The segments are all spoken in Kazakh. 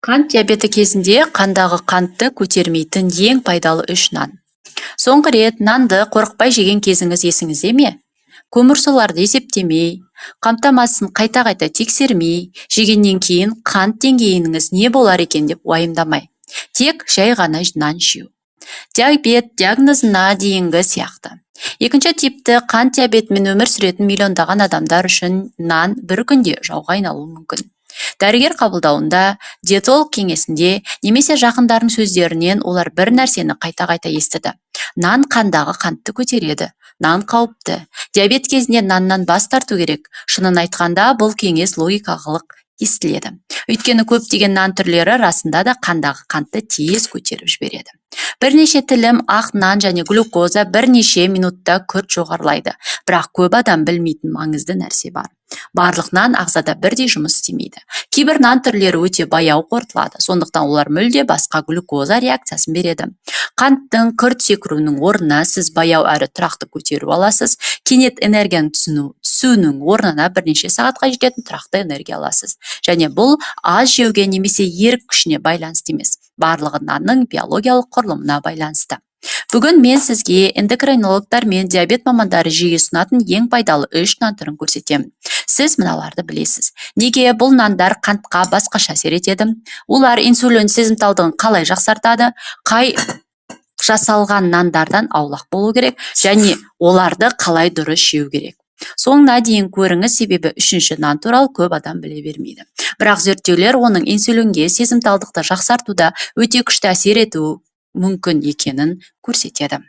Қант диабеті кезінде қандағы қантты көтермейтін ең пайдалы үш нан. Соңғы рет нанды қорықпай жеген кезіңіз есіңізде ме? Көмірсуларды есептемей, қамтамасызын қайта-қайта тексермей, жегеннен кейін қант деңгейіңіз не болар екен деп уайымдамай. Тек жай ғана нан жеу. Диабет диагнозына дейінгі сияқты. Екінші типті қант диабетімен өмір сүретін миллиондаған адамдар үшін нан бір күнде жауға айналуы мүмкін. Дәрігер қабылдауында, диетолог кеңесінде немесе жақындарының сөздерінен олар бір нәрсені қайта-қайта естіді. Нан қандағы қантты көтереді, нан қауіпті. Диабет кезінде наннан бас тарту керек. Шынын айтқанда, бұл кеңес логикалық естіледі. Өйткені көптеген нан түрлері расында да қандағы қантты тез көтеріп жібереді. Бірнеше тілім ақ нан және глюкоза бірнеше минутта күрт жоғарылайды. Бірақ көп адам білмейтін маңызды нәрсе бар. Барлық нан ағзада бірдей жұмыс істемейді. Кейбір нан түрлері өте баяу қорытылады, сондықтан олар мүлде басқа глюкоза реакциясын береді. Қанттың күрт секіруінің орнына сіз баяу әрі тұрақты көтеру аласыз. Кенет энергияның түсуінің орнына бірнеше сағатқа жететін тұрақты энергия аласыз. Және бұл аз жеуге немесе ерік күшіне байланысты емес. Барлығы нанның биологиялық құрылымына байланысты. Бүгін мен сізге эндокринологтар мен диабет мамандары жиі ұсынатын ең пайдалы үш нан түрін көрсетемін. Сіз мыналарды білесіз. Неге бұл нандар қантқа басқаша әсер етеді? Олар инсулин сезімталдығын қалай жақсартады? Қай жасалған нандардан аулақ болу керек және оларды қалай дұрыс жеу керек? Соңына дейін көріңіз, себебі үшінші нан туралы көп адам біле бермейді. Бірақ зерттеулер оның инсулинге сезімталдықты жақсартуда өте күшті әсер етуі мүмкін екенін көрсетеді.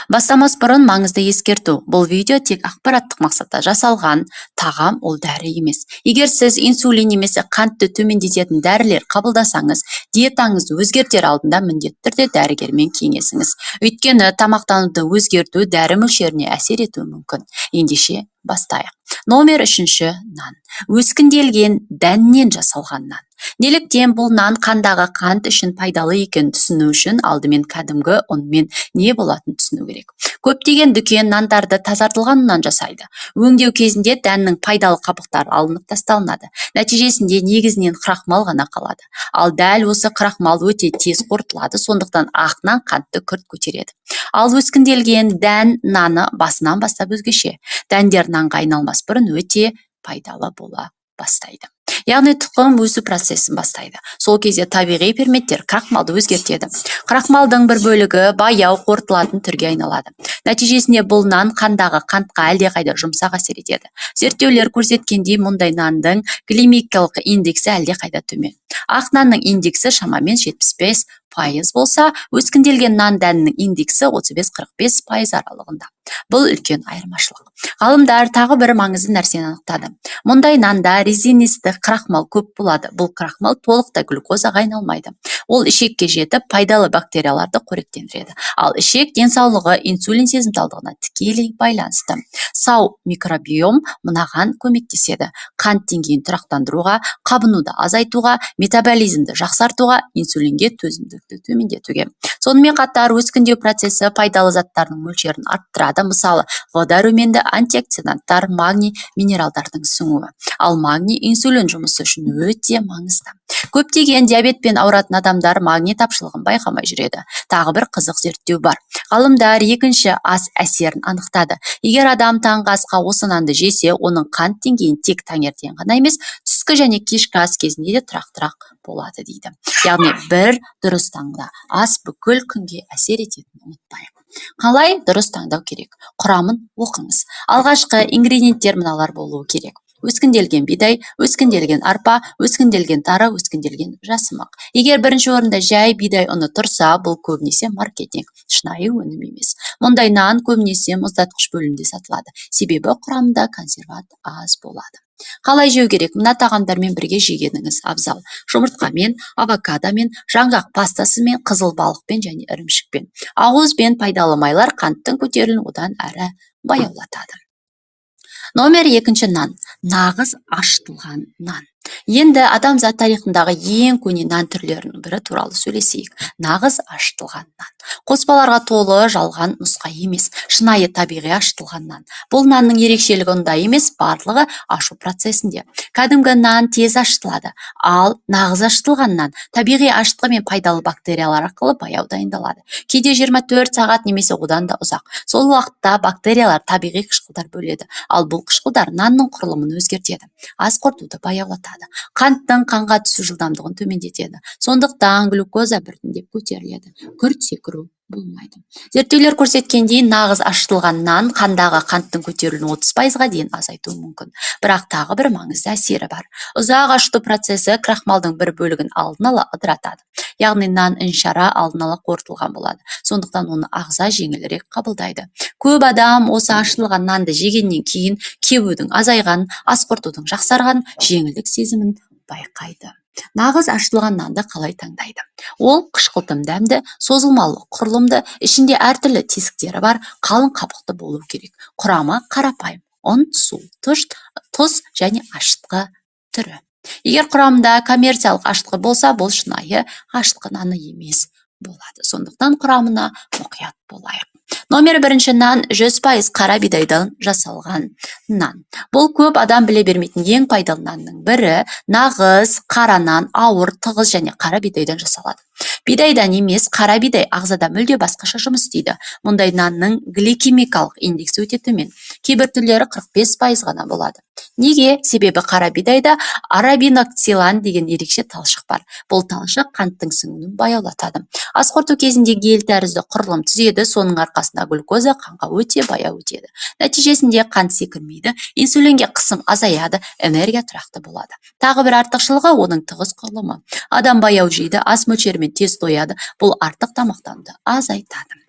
Бастамас бұрын маңызды ескерту. Бұл видео тек ақпараттық мақсатта жасалған, тағам ол дәрі емес. Егер сіз инсулин немесе қантты төмендететін дәрілер қабылдасаңыз, диетаңызды өзгертер алдында міндетті түрде дәрігермен кеңесіңіз. Өйткені тамақтануды өзгерту дәрі мөлшеріне әсер етуі мүмкін. Ендеше бастайық. Номер үшінші нан. Өскінделген дәннен жасалған нан. Неліктен бұл нан қандағы қант үшін пайдалы екенін түсіну үшін алдымен кәдімгі ұнмен не болатынын түсіну керек. Көптеген дүкен нандарды тазартылған ұннан жасайды. Өңдеу кезінде дәннің пайдалы қабықтары алынып тасталынады. Нәтижесінде негізінен крахмал ғана қалады. Ал дәл осы крахмал өте тез қорытылады, сондықтан ақ нан қантты күрт көтереді. Ал өскінделген дән наны басынан бастап өзгеше. Дәндер нанға айналмас бұрын өте пайдалы бола бастайды. Яғни тұқым өсу процесін бастайды. Сол кезде табиғи ферменттер крахмалды өзгертеді. Крахмалдың бір бөлігі баяу қорытылатын түрге айналады. Нәтижесінде бұл нан қандағы қантқа әлдеқайда жұмсақ әсер етеді. Зерттеулер көрсеткендей, мұндай нандың гликемиялық индексі әлдеқайда төмен. Ақ нанның индексі шамамен 75% болса, өскінделген нан дәнінің индексі 35-45% аралығында. Бұл үлкен айырмашылық. Ғалымдар тағы бір маңызды нәрсені анықтады. Мұндай нанда резинисті крахмал көп болады. Бұл крахмал толықтай глюкозаға айналмайды. Ол ішекке жетіп, пайдалы бактерияларды қоректендіреді. Ал ішек денсаулығы инсулин сезімталдығына тікелей байланысты. Сау микробиом мынаған көмектеседі: қант деңгейін тұрақтандыруға, қабынуды азайтуға, метаболизмді жақсартуға, инсулинге төзімділікті төмендетуге. Сонымен қатар өскіндеу процесі пайдалы заттардың мөлшерін арттырады, мысалы, В дәруменді, антиоксиданттар, магний, минералдардың сіңуі. Ал магний инсулин жұмысы үшін өте маңызды. Көптеген диабетпен ауыратын адамдар магний тапшылығын байқамай жүреді. Тағы бір қызық зерттеу бар. Ғалымдар екінші ас әсерін анықтады. Егер адам таңғы асқа осы нанды жесе, оның қант деңгейін тек таңертең ғана емес, түскі және кешкі ас кезінде де тұрақтырақ болады дейді. Яғни бір дұрыс таңда ас бүкіл күнге әсер ететінін ұмытпайық. Қалай дұрыс таңдау керек? Құрамын оқыңыз. Алғашқы ингредиенттер мыналар болуы керек: өскінделген бидай, өскінделген арпа, өскінделген тары, өскінделген жасымық. Егер бірінші орында жай бидай ұны тұрса, бұл көбінесе маркетинг, шынайы өнім емес. Мұндай нан көбінесе мұздатқыш бөлімде сатылады, себебі құрамында консервант аз болады. Қалай жеу керек? Мына тағамдармен бірге жегеніңіз абзал: жұмыртқамен, авокадомен, жаңғақ пастасымен, қызыл балықпен және ірімшікпен. Ақуыз бен пайдалы майлар қанттың көтерілуін одан әрі баяулатады. Номер екінші нан. Нағыз ашытылған нан. Енді адамзат тарихындағы ең көне нан түрлерінің бірі туралы сөйлесейік. Нағыз ашытылған нан. Қоспаларға толы жалған нұсқа емес, шынайы табиғи ашытылған нан. Бұл нанның ерекшелігі ұнда емес, барлығы ашу процесінде. Кәдімгі нан тез ашытылады, ал нағыз ашытылған нан табиғи ашытқы мен пайдалы бактериялар арқылы баяу дайындалады. Кейде 24 сағат немесе одан да ұзақ. Сол уақытта бактериялар табиғи қышқылдар бөледі, ал бұл қышқылдар нанның құрылымын өзгертеді, ас қорытуды баяулатады, қанттың қанға түсу жылдамдығын төмендетеді. Сондықтан глюкоза біртіндеп көтеріледі, күрт секіру болмайды. Зерттеулер көрсеткендей, нағыз ашытылған нан қандағы қанттың көтерілуін 30%-ға дейін азайтуы мүмкін. Бірақ тағы бір маңызды әсері бар. Ұзақ ашыту процесі крахмалдың бір бөлігін алдын ала ыдыратады. Яғни нан ішінара алдын ала қорытылған болады. Сондықтан оны ағза жеңілірек қабылдайды. Көп адам осы ашытылған нанды жегеннен кейін кебудің азайғанын, ас қорытудың жақсарғанын, жеңілдік сезімін байқайды. Нағыз ашытылған нанды қалай таңдайды? Ол қышқылтым дәмді, созылмалы құрылымды, ішінде әртүрлі тесіктері бар, қалың қабықты болу керек. Құрамы қарапайым: ұн, су, тұз және ашытқы түрі. Егер құрамында коммерциялық ашытқы болса, бұл шынайы ашытқы наны емес болады. Сондықтан құрамына мұқият болайық. Номер бірінші нан 100% қара бидайдан жасалған нан. Бұл көп адам біле бермейтін ең пайдалы нанның бірі. Нағыз қара нан ауыр, тығыз және қара бидайдан жасалады. Бидайдан емес, қара бидай ағзада мүлде басқаша жұмыс істейді. Мұндай нанның гликемикалық индексі өте төмен. Кейбір түрлері 45% ғана болады. Неге? Себебі қара бидайда арабиноксилан деген ерекше талшық бар. Бұл талшық қанттың сіңуін баяулатады. Ас қорыту кезінде гель тәрізді құрылым түзеді, соның арқасында глюкоза қанға өте баяу өтеді. Нәтижесінде қант секірмейді, инсулинге қысым азаяды, энергия тұрақты болады. Тағы бір артықшылығы — оның тығыз құрылымы. Адам баяу жейді, ас мөлшерімен тез тояды, бұл артық тамақтануды азайтады.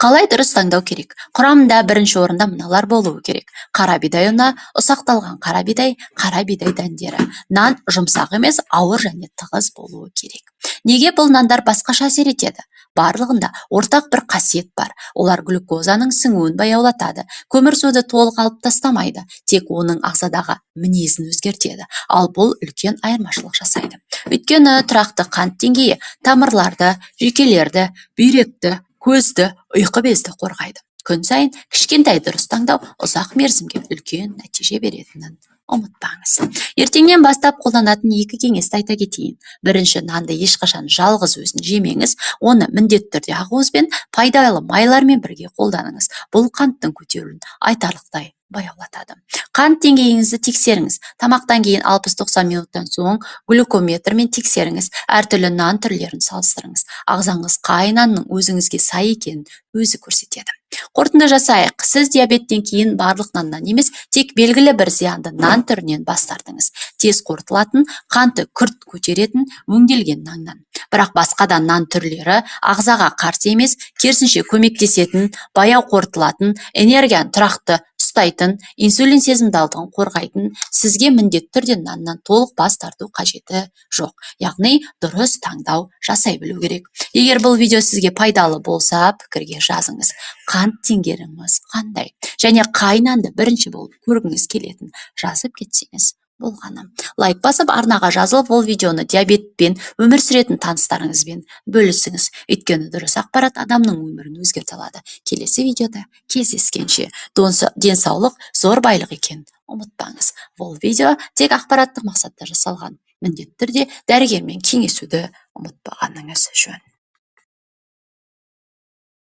Қалай дұрыс таңдау керек? Құрамында бірінші орында мыналар болуы керек: қара бидай ұны, ұсақталған қара бидай, қара бидай дәндері. Нан жұмсақ емес, ауыр және тығыз болуы керек. Неге бұл нандар басқаша әсер етеді? Барлығында ортақ бір қасиет бар: олар глюкозаның сіңуін баяулатады, көмірсуды толық алып тастамайды, тек оның ағзадағы мінезін өзгертеді. Ал бұл үлкен айырмашылық жасайды, өйткені тұрақты қант деңгейі тамырларды, жүйкелерді, бүйректі, көзді, ұйқы безді қорғайды. Күн сайын кішкентай дұрыс таңдау ұзақ мерзімге үлкен нәтиже беретінін ұмытпаңыз. Ертеңнен бастап қолданатын екі кеңесті айта кетейін. Бірінші, нанды ешқашан жалғыз өзін жемеңіз, оны міндетті түрде ақуызбен, пайдалы майлармен бірге қолданыңыз. Бұл қанттың көтерілуін айтарлықтай баяулатады. Қант деңгейіңізді тексеріңіз. Тамақтан кейін 60-90 минуттан соң глюкометрмен тексеріңіз. Әртүрлі нан түрлерін салыстырыңыз. Ағзаңыз қай нанның өзіңізге сай екенін өзі көрсетеді. Қорытынды жасайық. Сіз диабеттен кейін барлық наннан емес, тек белгілі бір зиянды нан түрінен бас тартыңыз: тез қорытылатын, қантты күрт көтеретін өңделген наннан. Бірақ басқа да нан түрлері ағзаға қарсы емес, керісінше көмектесетін, баяу қорытылатын, энергияны тұрақты ұстайтын, инсулин сезімталдығын қорғайтын. Сізге міндетті түрде наннан толық бас тарту қажеті жоқ, яғни дұрыс таңдау жасай білу керек. Егер бұл видео сізге пайдалы болса, пікірге жазыңыз: қант деңгейіңіз қандай және қай нанды бірінші болып көргіңіз келетінін жазып кетсеңіз болғаны. Лайк басып, арнаға жазылып, бұл видеоны диабетпен өмір сүретін таныстарыңызбен бөлісіңіз, өйткені дұрыс ақпарат адамның өмірін өзгерте алады. Келесі видеода кездескенше! Денсаулық зор байлық екенін ұмытпаңыз. Бұл видео тек ақпараттық мақсатта жасалған, міндетті түрде дәрігермен кеңесуді ұмытпағаныңыз жөн.